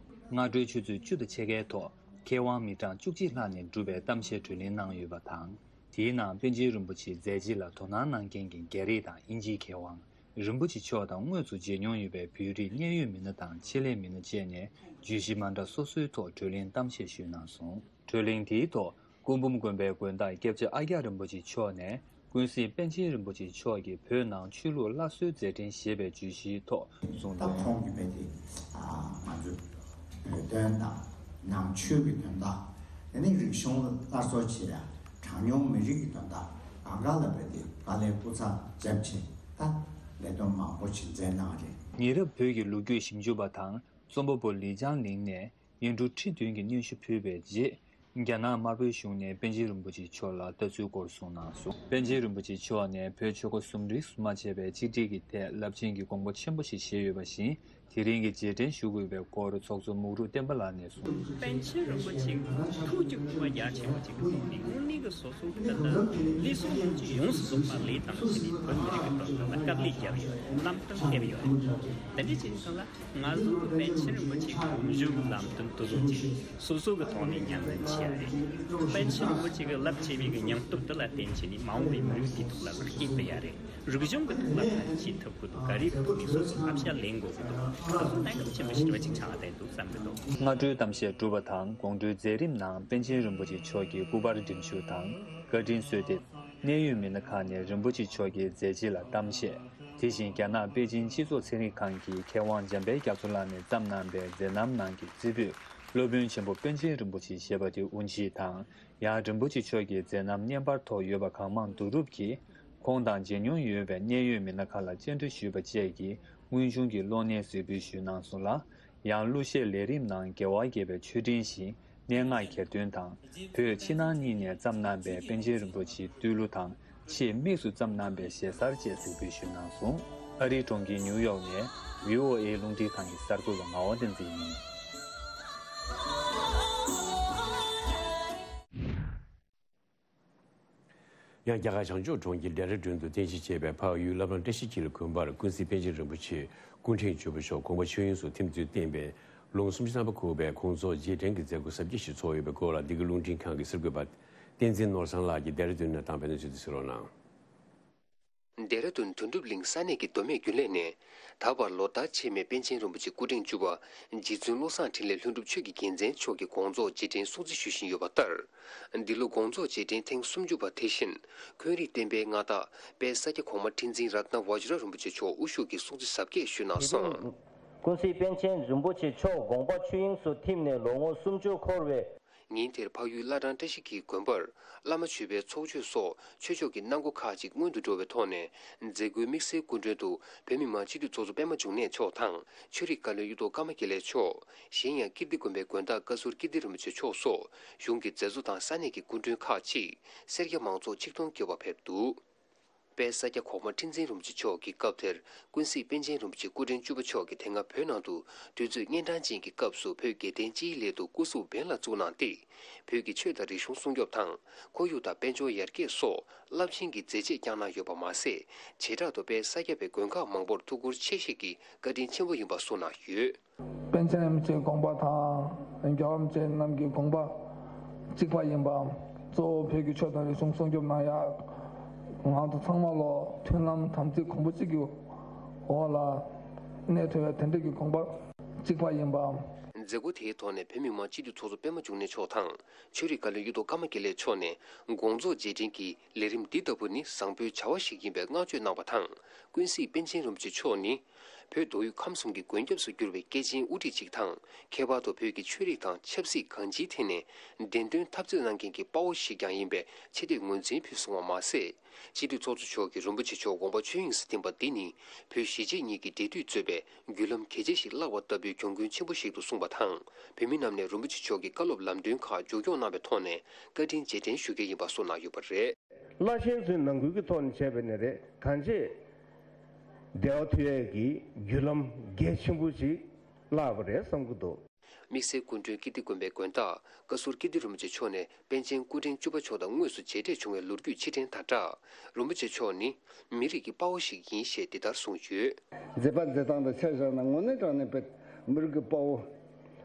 སྔ་དྲོའི་ཆུ་ཚོད་བཅུ་དང་ཕྱེད་ཀའི་ཐོག་མཁས་དབང་མི་གྲངས་བཅུ་གཅིག་ལྷག་ནས་གྲུབ་པའི་གཏམ་བཤད་བགྲོ་གླེང་གནང་ཡོད་པ་དང་། དེའི་ནང་པཎ་ཆེན་རིན་པོ་ཆེའི་མཛད་རྗེས་ལ་དོ་སྣང་གནང་མཁན་གྱི་རྒྱ་རིགས་དང་དབྱིན་ཇིའི་མཁས་དབང་། རིན་པོ་ཆེ་མཆོག་དང་དངོས་སུ་མཇལ་མྱོང་ཡོད་པའི་བོད་རིགས་གནད་ཡོད་མི་སྣ་དང་ཆེད་ལས་མི་སྣ་བཅས་ནས་བརྗོད་གཞི་མ་འདྲ་སོ་སོའི་ཐོག་བགྲོ་གླེང་གཏམ་བཤད་ཞུས་གནང་སོང་། བགྲོ་གླེང་དེའི་ཐོག་སྐུ་འབུམ་དགོན་པའི་དགོན་བདག་སྐྱབས་རྗེ་ཨ་ཀྱག་རིན་པོ་ཆེ་མཆོག་ནས་ ཀུན་གཟིགས་པཎ་ཆེན་རིན་པོ་ཆེ་མཆོག་གིས་བོད་ནང་ཆོས་ལུགས་སླར་གསོའི་མཛད་འཕྲིན་ཞེས་པའི་བརྗོད་གཞིའི་ཐོག་གསུངས་ད་དོན། ཁོང་གིས་བོད་དེ་ང་ཚོའི་བོད་དོན་དང་ནང་ཆོས་ཀྱི་དོན་དག་དེ་ནས་རིག་གཞུང་སླར་གསོ་བྱེད་ཡ་གྲངས་ཉུང་མི་རིགས་ཀྱི་དོན་དག་གང་ག་ལ་བོད་དེ་དཀའ་ལས་སྐུ་ཚབ་བརྒྱབ་ཆེད་ད་ལས་དོན་མང་པོ་ཞིག་མཛད་གནང་རེད། ཉེ་རབས་བོད་ཀྱི་ལོ་རྒྱུས་ཞིབ་འཇུག་པ་དང་རྩོམ་པ་པོ་ལི་ཅང་ལིང་ནས། ཡིག་འབྲུ་ཁྲི་བདུན་གྱི་སྙན་ཞུ་ཕུལ་བའི་རྗེས། རྒྱ་ནག་དམར་པོའི་གཞུང་ནས་པཎ་ཆེན་རིན་པོ་ཆེ་མཆོག་ལ་ལྟ་ཚུལ་སྐོར་གསུངས་གནང་སོང་། པཎ་ཆེན་རིན་པོ་ཆེ་མཆོག་ནས་བོད་ཆོལ་ཁ་གསུམ་རིས་སུ་མ་ཆད་པའི་གཅིག་སྒྲིལ་གྱི་ཐད་རླབས་ཆེན་གྱི་དགོངས་པ་ཆེན་པོ་ཞིག་བཞེས་ཡོད་པ་བཞིན། དེ་རིང་གི་རྗེས་དྲན་ཞུ་དགོས་པའི་སྐོར་ཚོགས་གཙོ་མུག་རུ་བསྟན་པ་ལགས་ནས་གསུངས། པཎ་ཆེན་རིན་པོ་ཆེ་གིས་ཐུགས་ཀྱི་དགོངས་པ་རྒྱ་ཆེན་པོ་ཅིག་གི་ཐོག་ནས་དངོས་གནས་ཀྱི་སོ་སོ་གི་ད་ལྟ་ལུས་སྲོག་ལོངས་སྤྱོད་ཡོངས་སུ་རྫོགས་པ་ལས་བཏང་བྱས་ནས་བོད་མི་རིགས་ཀྱི་དོན་དག་ལ་དཀའ་ལས་བརྒྱབ་ཡོད། ལམ་སྟོན་བསྟན་ཡོད་རེད། དེ་འདྲ་བྱས་ཙང་ལ། ང་ཚོ་གི་པཎ་ཆེན་རིན་པོ་ཆེ་གི་གཞུང་གི་ལམ་སྟོན་དེ་ཚོ་ཅིག་སོ་སོ་གི་ཐོག་ནས་ཉམས་ལེན་བྱེད་ཡ་རེད། པཎ་ཆེན་རིན་པོ་ཆེ་གི་རླབས་ཆེ་བའི་གི་སྙིང་སྟོབས་དེ་ལ་བརྟེན་བྱས་ནས་མ་འོངས་པའི་མི་རིགས་འདིའི་ཐོག་ལ་ལེགས་སྐྱེས་ཕུལ་ཡ་རེད། རིག་གཞུང་གི་ཐོག་ལ་ཕན་ཅི་ཐུབ་ཀྱི་འདུག་ག་རེ་ཐུབ་ཀྱི་སོ་སོ་བསླབ་བྱ་ལེན་དགོས་ཀྱི་འདུག་དེ་ཚོ་གནད་འགག་ཆེན་པོ་ཞིག་རེད་པ་ཅིག་ཆགས་བསྡད་འདུག་བསམ་གྱི་འདུག་སྔ་དྲོའི་གཏམ་བཤད་གྲུབ་པ་དང་དགོང་དྲོའི་མཛད་རིམ་ནང་པཎ་ཆེན་རིན་པོ་ཆེ་མཆོག་གི་སྐུ་པར་འགྲེམས་ཞུགས་དང་བཀའ་དྲིན་གསོལ་འདེབས། གནད་ཡོད་མི་སྣ་ཁག་ནས་རིན་པོ་ཆེ་མཆོག་གི་མཛད་རྗེས་ལ་གཏམ་བཤད། དེ་བཞིན་རྒྱ་ནག་པེ་ཅིན་སྤྱི་ཚོགས་ཚན་རིག་ཁང་གི་མཁས་དབང་འཇམ་དཔལ་རྒྱ་མཚོ་ལགས་ནས་བརྩམས་གནང་པའི་མཛད་རྣམ་ནང་གི་རྩེ་ཕུད་སློབ་དཔོན་ཆེན་པོ་པཎ་ཆེན་རིན་པོ་ཆེ་ཞེས་པ་དེ་དབུ་འབྱེད་དང་། ཡང་རིན་པོ་ཆེ་མཆོག་གི་མཛད་རྣམ་བརྙན་པར་ཐོག་ཡོད་པ་གང་མང་བསྡུ་རུབ་ཀྱིས། ཁོང་དང་མཇལ་མྱོང་ཡོད་པའི་གནད་ཡོད་མི་སྣ་ཁག་ལ་བཅར་འདྲི་ཞུས་པ་བཅས་ཀྱི་དངོས་བྱུང་གི་གློག་བརྙན་གཟིགས་འབུལ་ཞུས་གནང་སོང་ལ། ཡང་གླུ་གཞས་ལས་རིམ་ནང་རྒྱལ་བ་དགྱེས་པའི་མཆོད་སྤྲིན་བཞིན་སྙན་ངག་གྱེར་འདོན་དང་། བོད་ཕྱི་ནང་གཉིས་ནས་བརྩམས་གནང་པའི་པཎ་ཆེན་རིན་པོ་ཆེའི་བསྟོད་གླུ་དང་ཆེས་དམིགས་སུ་བརྩམས་གནང་པའི་ཞལ་གསར་བཅས་གཟིགས་འབུལ་ཞུས་གནང་སོང་། ཨ་རིའི་གྲོང་ཁྱེར་ཉིའུ་ཡོག་ནས་བྷི་ཨོ་ཨེ་རླུང་འཕྲིན་ཁང་གི་གསར་འགོད་པ་ངག་དབང་བསྟན་འཛིན་ཡིན། ཡང་རྒྱ་གར་བྱང་ཕྱོགས་གྲོང་ཁྱེར་ལྡེ་ར་ལྡུན་དུ་རྟེན་གཞི་བྱས་པའི་འཕགས་ཡུལ་བླ་བྲང་བཀྲ་ཤིས་འཁྱིལ་དགོན་པར་ཀུན་གཟིགས་པཎ་ཆེན་རིན་པོ་ཆེ་སྐུ་ཕྲེང་བཅུ་པ་མཆོག་དགོངས་པ་ཆོས་དབྱིངས་སུ་ཐིམ་ཚུལ་བསྟན་པའི་ལོ་ངོ་སུམ་ཅུ་ཐམ་པ་འཁོར་བའི་དགོངས་རྫོགས་རྗེས་དྲན་གྱི་མཛད་སྒོ་གཟབ་རྒྱས་ཤིག་ཚོགས་ཡོད་པའི་སྐོར་ལ། འདི་ག་རླུང་འཕྲིན་ཁང་གི་གསར་འགོད་པ་བསྟན་འཛིན་ནོར་བཟང་ལགས་ཀྱིས་ལྡེ་ར་ལྡུན་ནས་བཏང་བའི་གནས་ཚུལ་དེ་གསན་རོགས་གནང་། ལྡེ་ར་ལྡུན་དོན་གྲུབ་གླིང་ས་གནས་ཀྱི་མདོ་སྨད་རྒྱུན་ལས་ནས། ད་བར་ལོ་ལྟར་འཆད་མེད་པཎ་ཆེན་རིན་པོ་ཆེ་སྐུ་ཕྲེང་བཅུ་པ་རྗེ་བཙུན་བློ་བཟང་འཕྲིན་ལས་ལྷུན་གྲུབ་ཆོས་ཀྱི་རྒྱལ་མཚན་མཆོག་གི་དགོངས་རྫོགས་རྗེས་དྲན་སྲུང་བརྩི་ཞུ་བཞིན་ཡོད་པ་ལྟར། འདི་ལོ་དགོངས་རྫོགས་རྗེས་དྲན་ཐེངས་སུམ་ཅུ་པ་དེ་བཞིན། འཁོན་རིགས་བསྟན་པའི་མངའ་བདག་དཔལ་ས་སྐྱ་གོང་མ་ཁྲི་འཛིན་རཏྣ་བཛྲ་རིན་པོ་ཆེ་མཆོག་དབུ་བཞུགས་ཀྱིས་སྲུང་བརྩི་གཟབ་རྒྱས་ཞུས་གནང་སོང་། ཀུན་གཟིགས་པཎ་ཆེན་རིན་པོ་ཆེ་མཆོག་དགོངས་པ་ཆོས་དབྱིངས་སུ་ཐིམ་ནས་ལོ་ངོ་སུམ་ཅུ་འཁོར་བའི། ཉིན་དེར་འཕགས་ཡུལ་བླ་བྲང་བཀྲ་ཤིས་འཁྱིལ་དགོན་པར་བླ་མ་མཆོད་པའི་ཚོགས་མཆོད་སོགས་ཆོས་ཕྱོགས་ཀྱི་གནང་སྒོ་ཁག་ཅིག་སྔོན་དུ་འགྲོ་བའི་ཐོག་ནས། མཛད་སྒོའི་དམིགས་བསལ་སྐུ་མགྲོན་དུ་བོད་མི་མང་སྤྱི་འཐུས་ཚོགས་གཙོ་པད་མ་འབྱུང་གནས་མཆོག་དང་། ཆོས་རིག་བཀའ་བློན་གཡུ་ཐོག་ཀརྨ་དགེ་ལེགས་མཆོག་གཞན་ཡང་ཀིརྟི་དགོན་པའི་དགོན་བདག་བཀའ་ཟུར་ཀིརྟི་རིན་པོ་ཆེ་མཆོག་སོགས་གཞུང་གི་མཛད་གཙོ་དང་ས་གནས་ཀྱི་སྐུ་མགྲོན་ཁག་ཅིག་སེར་སྐྱ་མང་ཚོགས་ཆིག་སྟོང་བརྒལ་བ་ཕེབས་འདུག་དཔལ་ས་སྐྱ་གོང་མ་ཁྲི་འཛིན་རིན་པོ་ཆེ་མཆོག་གིས་སྐབས་དེར་ཀུན་གཟིགས་པཎ་ཆེན་རིན་པོ་ཆེ་སྐུ་ཕྲེང་བཅུ་པ་མཆོག་གིས་དེ་སྔ་བོད་ནང་དུ་དུས་ཚོད་གཉན་འཕྲང་ཅན་གྱི་སྐབས་སུ་བོད་རྒྱལ་བསྟན་སྤྱིའི་སླད་དུ་སྐུ་གཟུགས་འབེན་ལ་བཙུགས་གནང་སྟེ། བོད་ཀྱི་ཆོས་དང་རིག་གཞུང་སྲུང་སྐྱོབ་དང་ཁོར་ཡུག་དང་དཔལ་འབྱོར་ཡར་རྒྱས་སོགས་རླབས་ཆེན་གྱི་མཛད་རྗེས་བསྐྱངས་གནང་ཡོད་པ་མ་ཟད། བྱེ་བྲག་ཏུ་དཔལ་ས་སྐྱ་པའི་དགོན་ཁག་མང་པོར་ཐུགས་ཁུར་ཆེ་བཞེས་ཀྱིས་བཀའ་དྲིན་ཆེན་པོ་ཡིན་པ་གསུངས་གནང་ཡོད། པཎ་ཆེན་རིན་པོ་ཆེའི་དགོངས་པ་དང་རྒྱལ་བ་རིན་པོ་ཆེ་རྣམས་ཀྱི་དགོངས་པ་གཅིག་པ་ཡིན་པའམ། གཙོ་བོ་བོད་ཀྱི་ཆོས་དང་རིག་གཞུང་སྲུང་སྐྱོབ་གནང་ཡག་ང་ཚོ་ཚང་མ་ལོ་མཐུན་ལམ་དམ་ཚིག་གོང་བུ་གཅིག་གི་འོག་ལ་གནས་ཐུབ་པའི་དེ་འདྲ་གི་དགོངས་པ་གཅིག་པ་ཡིན་པའམ། མཛད་སྒོ་དེའི་ཐོག་ནས་བོད་མི་མང་སྤྱི་འཐུས་ཚོགས་གཙོ་པད་མ་འབྱུང་གནས་མཆོག་དང་ཆོས་རིག་བཀའ་བློན་གཡུ་ཐོག་ཀརྨ་དགེ་ལེགས་མཆོག་ནས་དགོངས་རྫོགས་རྗེས་དྲན་གྱི་ལས་རིམ་འདི་ལྟ་བུ་ནི་བཟང་པོའི་བྱ་བ་ཞིག་ཡིན་པའི་བསྔགས་བརྗོད་གནང་བ་དང་། ཀུན་གཟིགས་པཎ་ཆེན་རིན་པོ་ཆེ་མཆོག་ནི། བོད་མདོ་དབུས་ཁམས་གསུམ་གྱི་མགོན་སྐྱབས་སུ་གྱུར་པའི་སྐྱེས་ཆེན་དབུ་ཁྲིད་ཅིག་དང་། ཁྱད་པར་དུ་བོད་ཀྱི་ཆོས་རིག་དང་ཆབ་སྲིད་གང་ཅིའི་ཐད་ནས་བདེན་དོན་འཐབ་རྩོད་གནང་མཁན་གྱི་དཔའ་བོ་ཞིག་ཀྱང་ཡིན་པའི་ཆེ་བསྟོད་ངོས་འཛིན་ཕུལ་སོང་བ་མ་ཟད། སྤྱི་འཐུས་ཚོགས་གཙོ་མཆོག་གིས་རིན་པོ་ཆེ་མཆོག་དགོངས་པ་ཆོས་དབྱིངས་སུ་ཐིམ་པ་འདི་ནི་བོད་གཞིས་བྱེས་གཉིས་ཀྱི་འབྲེལ་མཐུད་གཙོས་པའི་བརྒྱུད་ལམ་གལ་ཆེ་ཞིག་བརླག་པ་ལྟ་བུའི་གྱོང་གུན་ཆེན་པོ་ཞིག་ཏུ་གསུངས་པ་དང་། བོད་མི་རྣམས་ནས་རིན་པོ་ཆེ་མཆོག་གི་བཀའ་སློབ་ལམ་སྟོན་ཁག་མཇུག་སྐྱོང་གནང་བའི་ཐོག་ནས་བཀའ་དྲིན་རྗེས་དྲན་ཞུ་གལ་ཡིན་པ་གསུངས་གནང་ཡོད་པ་རེད། བླ་ཆེན་ཚོའི་ནང་ཁུལ་གྱི་ཐོག་ནས་བྱས་པ་ནི་རེད། གང་ཅི། འབྲེལ་བ་མཐུད་ཡས་ཀྱི་བརྒྱུད་ལམ་གལ་ཆེན་པོ་ཞིག་བརླག་པ་རེད་བསམ་གྱི་འདུག་དམིགས་བསལ་སྐུ་མགྲོན་ཀིརྟི་དགོན་པའི་དགོན་བདག་བཀའ་ཟུར་ཀིརྟི་རིན་པོ་ཆེ་མཆོག་ནས་པཎ་ཆེན་སྐུ་ཕྲེང་བཅུ་པ་མཆོག་དང་དངོས་སུ་མཇལ་འཕྲད་བྱུང་བའི་ལོ་རྒྱུས་ཕྱིར་དྲན་དང་སྦྲགས། རིན་པོ་ཆེ་མཆོག་ནི་མི་རིགས་ཀྱི་དཔའ་བོ་ཞིག་ཡིན་ཞེས་འདི་ལྟར་གསུངས་ཡོད། མཛད་པ་མཛད་སྟངས་དང་ཆ་བཞག་ན་དངོས་གནས་དྲང་གནས་པའི་མི་རིགས་ཀྱི་དཔའ་བོ།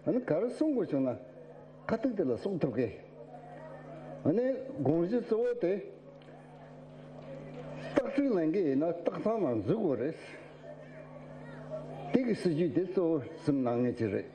ཨ་ནི་ག་རེ་གསུང་དགོས་བྱུང་ན་ཁ་ཐུག་དེ་ལ་གསུང་ཐུབ་མཁན། ཨ་ནི་དགོངས་གཞི་གཙོ་བོ་དེ་སྟག་ཚང་ལེན་གྱི་ཡིན་ན་སྟག་ཚང་ནང་འཛུལ་དགོས་རེད། དེ་གི་སྲིད་ཇུས་དེ་གཙོ་བོ་ཟིན་གནང་མཁན་ཅིག་རེད།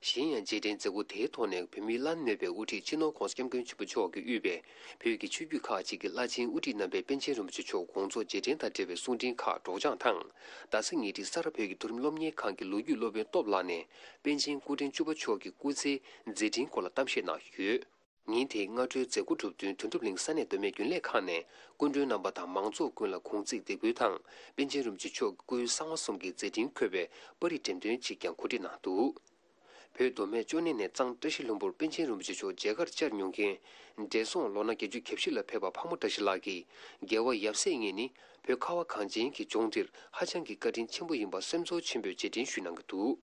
གཞན་ཡང་རྗེས་དྲན་མཛད་སྒོ་དེའི་ཐོག་ནས་བོད་མིའི་བླ་ན་མེད་པའི་དབུ་ཁྲིད་སྤྱི་ནོར་༧གོང་ས་༧སྐྱབས་མགོན་ཆེན་པོ་མཆོག་གིས་དབུས་པའི་བོད་ཀྱི་ཆོས་བརྒྱུད་ཁག་ཅིག་གི་བླ་ཆེན་དབུ་ཁྲིད་རྣམ་པས་པཎ་ཆེན་རིན་པོ་ཆེ་མཆོག་དགོངས་རྫོགས་རྗེས་དྲན་དང་འབྲེལ་བའི་གསུང་འཕྲིན་ཁག་སྒྲོག་སྦྱང་དང་། རྡ་ས་ཉེ་འཁྲིས་ས་རཱ་བོད་ཀྱི་མཐོ་རིམ་སློབ་གཉེར་ཁང་གི་ལོ་རྒྱུས་སློབ་དཔོན་སྟོབས་ལགས་ནས་པཎ་ཆེན་སྐུ་ཕྲེང་བཅུ་པ་མཆོག་གི་སྐུ་ཚེའི་མཛད་འཕྲིན་སྐོར་ལ་གཏམ་བཤད་གནང་ཡོད། ཉིན་དེའི་སྔ་དྲོའི་མཛད་སྒོ་གྲུབ་བསྟུན་དོན་གྲུབ་གླིང་ས་གནས་མདོ་སྨད་རྒྱུན་ལས་ཁང་ནས་སྐུ་མགྲོན་རྣམ་པ་དང་མང་ཚོགས་ཀུན་ལ་གུང་ཚིགས་འདེགས་འབུལ་དང་པཎ་ཆེན་རིན་པོ་ཆེ་མཆོག་གི་སྐུའི་གསང་བ་གསུམ་གྱི་མཛད་འཕྲིན་འཁོད་པའི་པར་རིས་འགྲེམས་སྟོན་ཅིག་ཀྱང་གོ་སྒྲིག་གནང་འདུག། བོད་མདོ་སྨད་ཅོ་ནེ་ནས་གཙང་བཀྲ་ཤིས་ལྷུན་པོར་པཎ་ཆེན་རིན་པོ་ཆེ་མཆོག་མཇལ་ཁར་བཅར་མྱོང་མཁན་བགྲེས་སོང་ལོ་ན་བརྒྱད་ཅུ་གྱ་བཞི་ལ་ཕེབས་པ་ཕག་མོ་བཀྲ་ཤིས་ལགས་ཀྱིས་རྒྱལ་བ་ཡབ་སྲས་གཉིས་ནི་བོད་ཁ་བ་གངས་ཅན་གྱི་ལྗོངས་འདིར་ཧ་ཅང་གི་བཀའ་དྲིན་ཆེན་པོ་ཡིན་པ་སེམས་ཚོར་ཆེན་པོས་རྗེས་དྲན་ཞུས་གནང་གི་འདུག།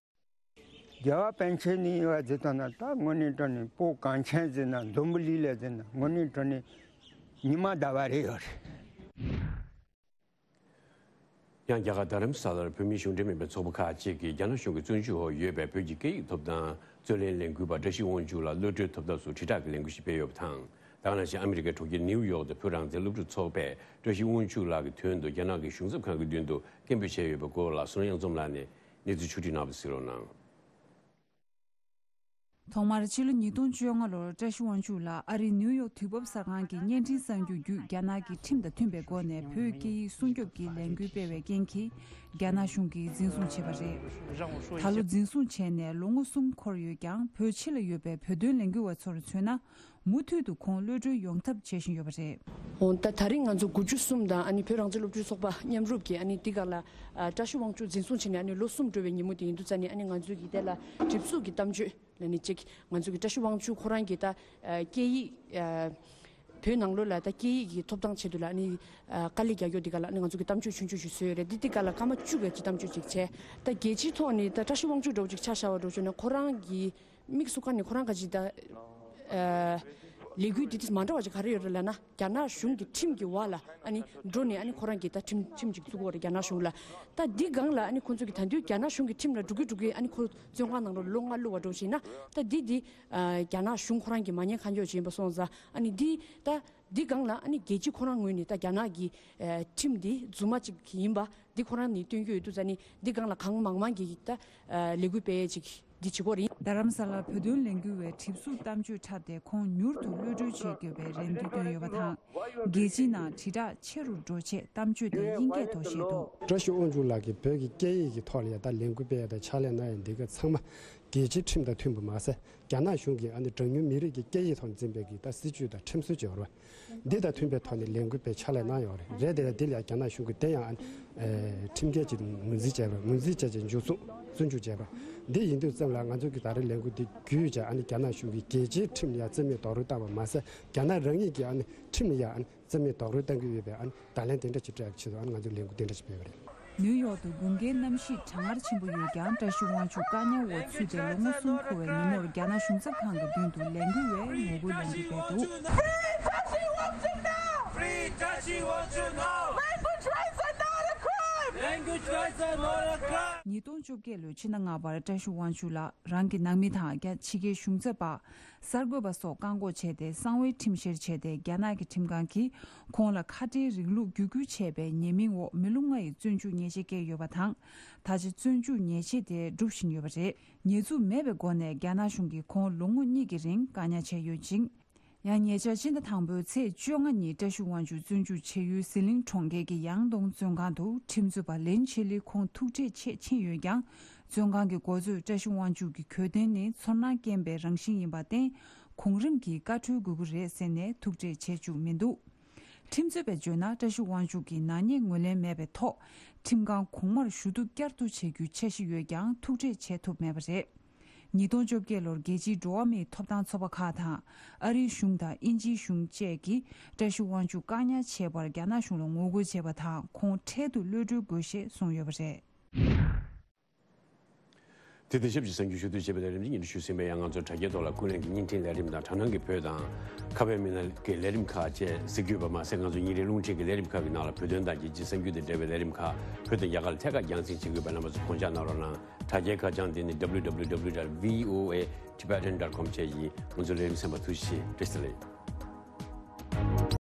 རྒྱལ་བ་པཎ་ཆེན་གཉིས་ཡོད་ཟེར་ཐོག་ན་ད་དངོས་གནས་དྲང་གནས་བོད་གངས་ཅན་ཟེར་ན་འཛམ་བུ་གླིང་ལ་ཟེར་ན་དངོས་གནས་དྲང་གནས་ཉི་མ་ཟླ་བ་རེ་ཡོད་རེད། ཡང་རྒྱ་གར་རྡ་རམ་ས་ལར་བོད་མིའི་གཞུང་འབྲེལ་མིན་པའི་ཚོགས་པ་ཁག་ཅིག་གིས་རྒྱ་ནག་གཞུང་གི་བཙོན་འཇུག་འོག་ཡོད་པའི་བོད་ཀྱི་སྐད་ཡིག་ཐོབ་ཐང་རྩོད་ལེན་ལས་འགུལ་པ་བཀྲ་ཤིས་དབང་ཕྱུག་ལགས་གློད་གྲོལ་ཐོབ་ཐབས་སུ་དྲིལ་བསྒྲགས་ཀྱི་ལས་འགུལ་ཞིག་སྤེལ་ཡོད་པ་དང་། དེ་ག་ནང་བཞིན་ཨ་མི་རི་ཀའི་གྲོང་ཁྱེར་ནིའུ་ཡོག་ཏུ་བོད་རང་བཙན་སློབ་ཕྲུག་ཚོགས་པས་བཀྲ་ཤིས་དབང་ཕྱུག་ལགས་ཀྱི་དོན་དུ་རྒྱ་ནག་གི་གཞུང་ཚབ་ཁང་གི་མདུན་དུ་སྐད་འབོད་བྱས་ཡོད་པའི་སྐོར་ལ་བསོད་ནམས་དབྱངས་འཛོམས་ལགས་ནས་གནས་ཚུལ་ཕྱོགས་བསྒྲིགས་གནང་བ་གཟིགས་རོགས་གནང་། ཐོག་མར་ཕྱི་ལོ་ཉིས་སྟོང་བཅོ་ལྔ་ལོར་བཀྲ་ཤིས་དབང་ཕྱུག་ལགས་ཨ་རིའི་ནིའུ་ཡོག་དུས་བབ་གསར་ཁང་གི་བརྙན་འཕྲིན་གསར་འགྱུར་བརྒྱུད་རྒྱ་ནག་གི་ཁྲིམས་དང་མཐུན་པའི་སྒོ་ནས་བོད་སྐད་ཡིག་སྲུང་སྐྱོབ་ཀྱི་ལས་འགུལ་སྤེལ་བའི་རྐྱེན་གྱིས་རྒྱ་ནག་གཞུང་གིས་འཛིན་བཟུང་བྱས་པ་རེད། ད་ལོ་འཛིན་བཟུང་བྱས་ནས་ལོ་ངོ་གསུམ་འཁོར་ཡོད་ཀྱང་བོད་ཕྱི་ལ་ཡོད་པའི་བོད་དོན་ལས་འགུལ་བ་ཚོར་མཚོན་ན། མུ་མཐུད་དུ་ཁོང་གློད་གྲོལ་ཡོང་ཐབས་བྱེད་བཞིན་ཡོད་པ་རེད། འོ་ད་ད་རིང་ང་ཚོ་དགུ་བཅུ་གསུམ་དང་ཨ་ནི་བོད་རང་བཙན་སློབ་ཕྲུག་ཚོགས་པ་མཉམ་རུབ་ཀྱིས་ཨ་ནི་འདི་ག་ལ་ཨ་བཀྲ་ཤིས་དབང་ཕྱུག་འཛིན་བཟུང་བྱས་ནས་ཨ་ནི་ལོ་གསུམ་འགྲོ་བའི་ཉིན་མོ་དེ་ཡིན་དུས་ཙ་ནས་ཨ་ནི་ང་ཚོས་ཀྱི་དེ་ལ་གྲིབ་གཟུགས་ཀྱི་གཏམ་བརྗོད་ལ་ནི་གཅིག་ང་ཚོས་ཀྱི་བཀྲ་ཤིས་དབང་ཕྱུག་ཁོ་རང་གི་ད་ཨ་སྐད་ཡིག་ཨ་བོད་ནང་ལོགས་ལ་ད་སྐད་ཡིག་གི་ཐོབ་ཐང་ཆེད་དུ་ལ་ཨ་ནི་ཨ་དཀའ་ལས་རྒྱག་ཡོད་འདི་ག་ལ་ཨ་ནི་ང་ཚོ་གི་གཏམ་བརྗོད་ཆུང་ཆུང་ཞིག་བཟོས་ཡོད་རེད། འདི་འདི་ག་ལ་སྐར་མ་བཅུ་གི་གཅིག་གཏམ་བརྗོད་ཅིག་བྱས། ད་རྒྱལ་སྤྱིའི་ཐོག་ནས་ད་བཀྲ་ཤིས་དབང་ཕྱུག་འདྲ་བོ་ཅིག་ཆ་བཞག་པ་འདྲ་བོ་བྱས་ན་ཁོ་རང་གི་མིག་སུ་ཁ་ནས་ཁོ་རང་ག་ཅིག་ད་ཨ་ལས་འགུལ་འདི་དེ་མ་འདྲ་བ་ཅིག་ག་རེ་ཡོད་རེད་ལབ་ན། རྒྱ་ནག་གཞུང་གི་ཁྲིམས་ཀྱི་འོག་ལ་ཨ་ནི་འགྲོ་ནས་ཨ་ནི་ཁོ་རང་གིས་ད་ཁྲིམས་ཁྲིམས་ཅིག་བཙུགས་ཡོད་རེད་རྒྱ་ནག་གཞུང་ལ། ད་འདི་སྒང་ལ་ཨ་ནི་ཁོ་ཚོ་གིས་ད་དུང་རྒྱ་ནག་གཞུང་གི་ཁྲིམས་ལ་འགྲོ་གི་འགྲོ་གི་ཨ་ནི་ཁོ་བཙོན་ཁང་ནང་ལ་ལོ་ལྔ་བླུགས་པ་འདྲ་བོ་བྱས་ན་ད་འདི་འདི་ཨ་རྒྱ་ནག་གཞུང་ཁོ་རང་གིས་མ་ཉན་ཁ་འཇོག་བྱས་ཡིན་པ་སོང་ཙང་ཨ་ནི་འདི་ད་འདི་སྒང་ལ་ཨ་ནི་རྒྱལ་སྤྱི་ཁོ་རང་ངོས་ནས་ད་རྒྱ་ནག་གི་ཨ་ཁྲིམས་འདི་རྫུན་མ་ཅིག་ཡིན་པ། འདི་ཁོ་རང་ནས་སྟོན་རྒྱུ་ཡོད་དུས་ཙ་ནི་འདི་སྒང་ལ་གང་མང་མང་གིས་ད་ཨ་ལས་འགུལ་སྤེལ་ཡས་ཅིག་འདི་བྱེད་ཀྱི་ཡོད་རེད། རྡ་རམ་ས་ལར་བོད་དོན་ལས་འགུལ་བའི་གྲིབ་གཟུགས་གཏམ་བརྗོད་འཁྲབ་སྟེ་ཁོང་མྱུར་དུ་གློད་གྲོལ་བྱེད་དགོས་པའི་རེ་འདུན་བཏོན་ཡོད་པ་དང་། རྒྱལ་སྤྱིའི་ནང་དྲིལ་བསྒྲགས་ཆེ་རུ་འགྲོ་ཆེད་གཏམ་བརྗོད་དེ་དབྱིན་སྐད་ཐོག་བཤད་འདུག། བཀྲ་ཤིས་དབང་ཕྱུག་ལགས་ཀྱིས་བོད་ཀྱི་སྐད་ཡིག་གི་ཐོག་ལ་ཡང་ད་ལས་འགུལ་སྤེལ་ཡ་དང་ཕྱག་ལས་གནང་ཡ་འདི་ག་ཚང་མ་རྒྱལ་སྤྱིའི་ཁྲིམས་དང་མཐུན་པ་མ་ཟད་རྒྱ་ནག་གཞུང་གིས་ཨ་ནི་གྲངས་ཉུང་མི་རིགས་ཀྱི་སྐད་ཡིག་ཐོག་འཛིན་པའི་གི་ད་སྲིད་བྱུས་དང་ཁྲིམས་སྲོལ་བྱས་ཡོད་རེད་བ། འདི་དང་མཐུན་པའི་ཐོག་ནས་ལས་འགུལ་སྤེལ་ཕྱག་ལས་གནང་ཡོད་རེད། རེད་དེ་ལ་འདི་ལ་རྒྱ་ནག་གཞུང་གིས་དེ་ཡང་ཨ་ནི་ཁྲིམས་འགལ་གྱི་ངོས་འཛིན་བྱས་པ་ངོས་འཛིན་བྱས་ཀྱི་འཇུ་བཟུང་བཙོན་འཇུག་བྱས་པ་འདི་ཡིན་དུས་ཙམ་ལ་ང་ཚོ་གི་ད་རེས་ལས་འགུལ་འདི་བརྒྱུད་བྱས་ཨ་ནི་རྒྱ་ནག་གཞུང་གིས་རྒྱལ་སྤྱིའི་ཁྲིམས་ལ་ཡང་རྩིས་མེད་རྡོག་རོལ་བཏང་བ་མ་ཟད་རྒྱ་ནག་རང་ཉིད་ཀྱི་ཨ་ནི་ཁྲིམས་ལ་ཡང་ཨ་ནི་རྩིས་མེད་རྡོག་རོལ་གཏང་གི་ཡོད་པའི་ཨ་ནི་བརྡ་ལན་དེ་འདྲ་ཞིག་སྤྲད་ཡག་ཆེད་དུ་ཨ་ནི་ང་ཚོས་ལས་འགུལ་དེ་འདྲ་ཞིག་སྤེལ་བ་རེད། ནིའུ་ཡོག་ཏུ་དགུན་ཁའི་གནམ་གཤིས་གྲང་ངར་ཆེན་པོ་ཡོད་ཀྱང་བཀྲ་ཤིས་དབང་ཕྱུག་བཀག་ཉར་འོག་ཚུད་དེ་ལོ་ངོ་གསུམ་འཁོར་བའི་ཉིན་མོར་རྒྱ་ནག་གཞུང་ཚབ་ཁང་གི་མདུན་དུ་ལས་འགུལ་བས་ངོ་རྒོལ་གནང་གི་འབད་འདུག། Free Tashi Wangchuk now! Language rights are not a crime! Language rights are not a crime! ཉིས་སྟོང་བཅོ་བརྒྱད་ལོའི་ཕྱི་ཟླ་ལྔ་པར་བཀྲ་ཤིས་དབང་ཕྱུག་ལགས་རང་གི་ནང་མི་དང་རྒྱ་ཕྱི་རྒྱལ་གཞུང་ཚབ་པ། གསར་འགོད་པ་སོགས་བཀག་འགོག་བྱས་ཏེ་གསང་བའི་ཁྲིམས་བཤེར་བྱས་ཏེ་རྒྱ་ནག་གི་ཁྲིམས་ཁང་གིས་ཁོང་ལ་ཁ་བྲལ་རིང་ལུགས་བརྒྱུད་སྐུལ་བྱས་པའི་ཉེས་མིང་འོག་མི་ལོ་ལྔ་ཡི་བཙོན་འཇུག་ཉེས་ཆད་བཀལ་ཡོད་པ་དང་། ད་ཆ་བཙོན་འཇུག་ཉེས་ཆད་དེ་སྒྲུབ་བཞིན་ཡོད་པ་རེད། ཉེས་འཛུགས་མེད་པའི་སྒོ་ནས་རྒྱ་ནག་གཞུང་གིས་ཁོང་ལོ་ངོ་གཉིས་ཀྱི་རིང་བཀག་ཉར་བྱས་ཡོད་ཅིང་། ཡང་ཉེ་ཆར་སྤྱི་ཟླ་དང་པོའི་ཚེས་བཅོ་ལྔ་ཉིན་བཀྲ་ཤིས་དབང་ཕྱུག་བཙོན་འཇུག་བྱས་ཡུལ་ཟི་ལིང་གྲོང་ཁྱེར་གྱི་ཡང་ཏུང་བཙོན་ཁང་དུ་ཁྲིམས་རྩོད་པ་ལིན་ཆི་ལི་ཁོང་ཐུག་འཕྲད་ཆེད་ཕྱིན་ཡོད་ཀྱང་། བཙོན་ཁང་གི་འགོ་གཙོས་བཀྲ་ཤིས་དབང་ཕྱུག་གི་གྱོད་དོན་ནི་ཚོར་སྣང་སྐྱེན་པའི་རང་བཞིན་ཡིན་པར་བརྟེན། གོང་རིམ་གྱིས་བཀའ་འཁྲོལ་དགོས་ཀྱི་རེད་ཟེར་ནས་ཐུག་འཕྲད་བྱེད་བཅུག་མི་འདུག། ཁྲིམས་རྩོད་པས་བརྗོད་ན་བཀྲ་ཤིས་དབང་ཕྱུག་གིས་ནག་ཉེས་ངོས་ལེན་མེད་པའི་ཐོག་ཁྲིམས་ཁང་གོང་མར་ཞུ་གཏུག་བསྐྱར་དུ་བྱེད་རྒྱུའི་འཆར་གཞི་ཡོད་ཀྱང་ཐུག་འཕྲད་བྱེད་ཐུབ་མེད་པ་རེད། ཉིས་སྟོང་བཅོ་བརྒྱད་ལོར་རྒྱལ་སྤྱིའི་འགྲོ་བ་མིའི་ཐོབ་ཐང་ཚོགས་པ་ཁག་དང་ཨ་རིའི་གཞུང་དང་དབྱིན་ཇིའི་གཞུང་བཅས་ཀྱིས་བཀྲ་ཤིས་དབང་ཕྱུག་བཀག་ཉར་བྱས་པར་རྒྱ་ནག་གཞུང་ལ་ངོ་རྒོལ་བྱས་པ་དང་ཁོང་འཕྲལ་དུ་གློད་གྲོལ་དགོས་ཞེས་གསུངས་ཡོད་པ་རེད། དེ་དང་ཆབས་ཅིག་གསར་འགྱུར་ཞུ་གཏུག་བྱས་པ་དང་རིམ་བཞིན་ཉིན་རེ་ཞུ་ཟིན་པའི་ཡང་ང་ཚོ་དྲ་རྒྱའི་ཐོག་ལ་ཀུན་གླེང་གི་བརྙན་འཕྲིན་ལས་རིམ་དང་དྲ་སྣང་གི་བོད་དང་ཁ་བའི་མི་སྣ་གི་ལས་རིམ་ཁག་བཅས་གཟིགས་རྒྱུ་ཡོད་པ་མ་ཟད་ང་ཚོ་ཉིན་རེའི་རླུང་འཕྲིན་གྱི་ལས་རིམ་ཁག་གི་ནང་ལ་བོད་དོན་དང་རྒྱལ་སྤྱིའི་གསར་འགྱུར་དང་འབྲེལ་བའི་ལས་རིམ་ཁག་བོད་དང་རྒྱ་གར་ལ་ཐད་ཀར་རྒྱང་སྲིང་བྱེད་དགོས་པའི་རྣམ་པ་ཚོ་དགོངས་འཇགས་གནང་རོགས་གནང་། དྲ་རྒྱའི་ཁ་བྱང་དེ་ནི་www dot voa tibetan dot com བཅས་ཡིན། ང་ཚོའི་ལས་རིམ་གསན་པར་ཐུགས་རྗེ་ཆེ། བཀྲ་ཤིས་བདེ་ལེགས།